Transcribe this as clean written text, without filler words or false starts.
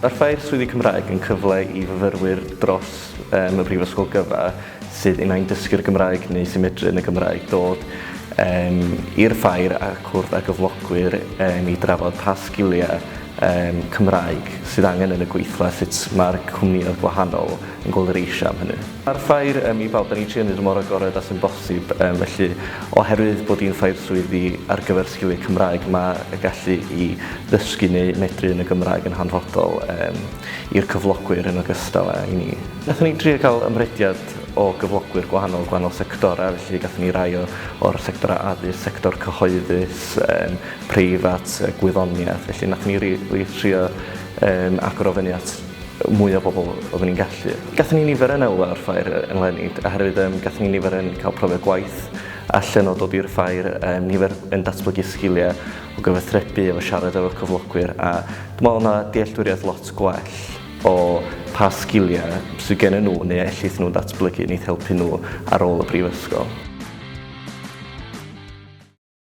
Mae'r Ffair Swyddi Cymraeg yn cyfle i fyfyrwyr dros um, y Brifysgol gyfa sydd unai'n dysgu'r Gymraeg neu sy'n medru yn y Gymraeg dod um, i'r ffair a cwrdd â gyflogwyr um, i drafod pa sgiliau um, Cymraeg sydd angen yn y gweithle, sut mae'r cwmnïoedd gwahanol yn gweld yr eisiau am hynny. Mae'r ffair um, i bawb, da ni'n trio wneud mor agored â sy'n bosib, um, felly oherwydd bod hi'n ffair swyddi ar gyfer sgiliau Cymraeg, mae y gallu i ddysgu neu medru yn y Gymraeg yn hanfodol um, i'r cyflogwyr yn ogystal â i ni. Nathon ni drio cael ymrediad o gyflogwyr gwahanol, gwahanol sectorau, felly gathon ni rai o, o'r sectorau addysg, sector cyhoeddus, um, preifat, gwyddoniaeth, felly nathon ni rili trio um, agor o fyny at mwy o bobl oedden ni'n gallu. Gathon ni nifer yn elwa o'r ffair eleni, oherwydd um, gathon ni nifer yn cael profiad gwaith allan o dod i'r ffair, um, nifer yn datblygu sgiliau o gyfathrebu, efo siarad efo cyflogwyr, a dwi'n meddwl na dealltwriaeth lot gwell o pa sgiliau sydd gen nhw neu ellith nhw ddatblygu wneith helpu nhw ar ôl y brifysgol.